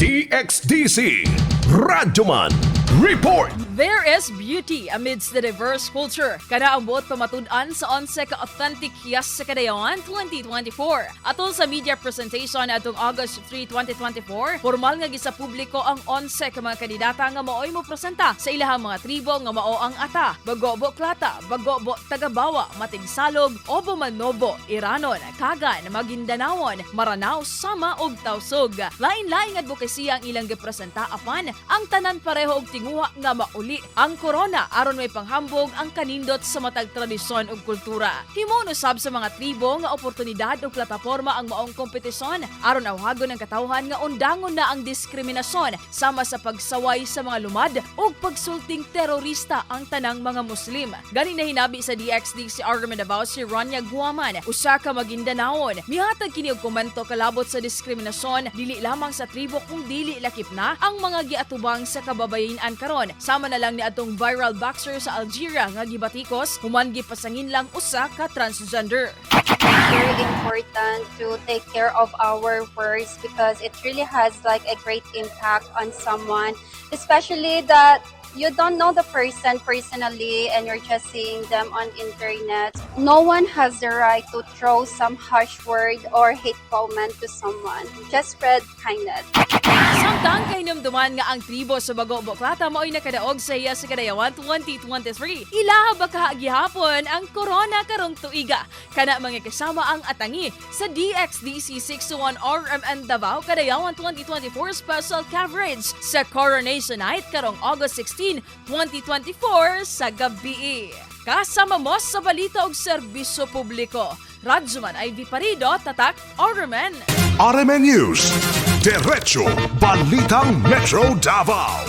DXDC Radyoman Report. There is beauty amidst the diverse culture. Kana ang buot pamatud-an sa 11 ka authentic Hiyas sa Kadayawan 2024. Atol sa media presentation atong August 3, 2024, formal nga gisa publiko ang 11 ka mga kandidata nga maoy mo presenta sa ilahang mga tribo nga mao ang Ata, Bagobo Klata, Bagobo Tagabawa, Matigsalog, Obo Manobo, Iranon, Kagan, Maguindanaon, Maranao, Sama ug Tausug. Lain-laing advokasya ang ilang gipresenta, apan ang tanan pareho og tinguha nga mauli ang corona aron may panghambog ang kanindot sa matag tradisyon ug kultura. Himuon usab sa mga tribo nga oportunidad ug plataporma ang maong kompetisyon aron awhagon ang katawhan nga undangon na ang diskriminasyon sama sa pagsaway sa mga lumad ug pagsulting terorista ang tanang mga Muslim. Gani na hinabi sa DXDC RM Davao si Ronya Guaman, usa ka Maguindanaon. Mihatag kini og komento kalabot sa diskriminasyon dili lamang sa tribo kung dili lakip na ang mga giatubang sa kababayen-an karon. Sama na lang ni atong viral boxer sa Algeria nga gibatikos human gipasangin lang usa ka transgender. Very important to take care of our words because it really has like a great impact on someone, especially that you don't know the person personally and you're just seeing them on internet. No one has the right to throw some harsh word or hate comment to someone. Just spread kindness. Samtang kahinumduman nga ang tribo sa Bagobo Klata mao'y nakadaog sa Hiyas sa Kadayawan 2023, ilaha ba kaha gihapon ang corona karong tuiga? Kana, mga kasama, ang atangi sa DXDC 61 RMN Davao Kadayawan 2024 special coverage sa Coronation Night karong August 16, 2024 sa gabi. Kasama mo sa balita og serbisyo publiko. Radyoman Ivy Parido, Tatak, RMN. RMN News. Diretso Balitang Metro Davao.